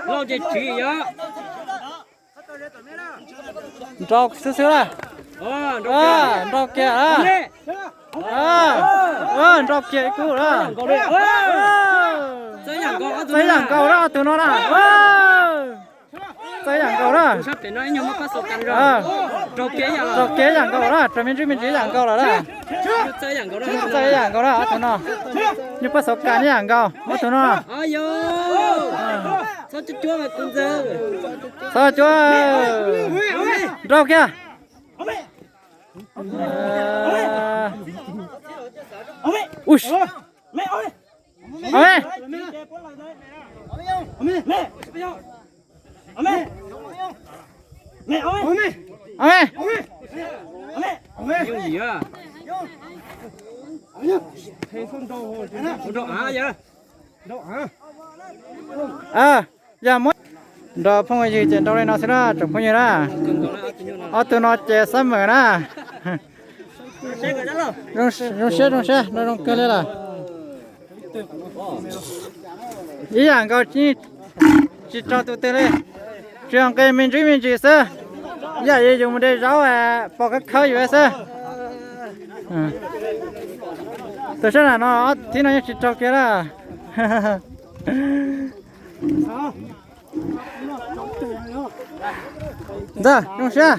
Lauj ces tsis yog. Nrau xwb xwb la. Nrau kiag la. Nrau kiag ib kub la. Txawj yam nkaus la ob tug no na. Txawj yam nkaus na. Nrau kiag yam nkaus na, raws me ntsis me ntsis yam nkaus lawm na. Txawj yam nkaus na ob tug no. Nyuj pob xov kas nyob yam nkaus ob tug no. Txhob cuab, nrau kiag. Yog muab nrau phooj ywg ces nrau li no xwb na tsoom phooj ywg na. Ob tug no ces xab mem na. Zoo siab zoo siab no zoo kawg li lawm. Ib yam nkaus, tsis raug tus twg li. Tsuas nqis me ntsis me ntsis xwb. Ib yam li yus mus de zaub pom khawb khawb yus xwb. Tus sab nram no ob thib no yeej tsis raug kiag na. Ntxawg, zoo siab.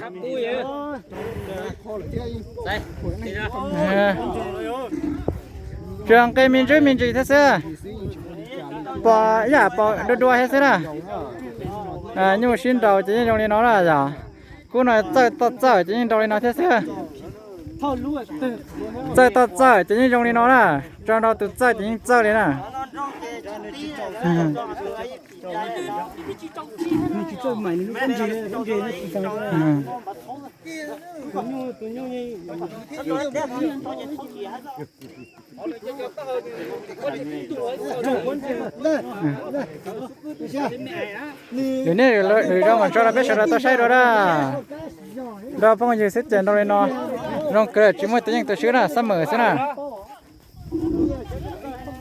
Tsuas nqis me ntsis me ntsis thiab xwb. Pom ib yam pom dua dua thiab xwb na. Nyuj sib nraus ces yeej zoo li no na yom. Kub no txawj toj txawj ces yeej nrau li no thiab xwb. Txawj toj txawj ces yeej zoo li no na. Tso nrau tus txawj ces yeej txawj li na. Lwm niaj lwm zaus mas tso rau peb sawv daws tau saib dua na. Nrau phooj ywg xwb ces nrau li no. Zoo kawg, tsis muaj tus yeej tus swb na, xab mem xwb na.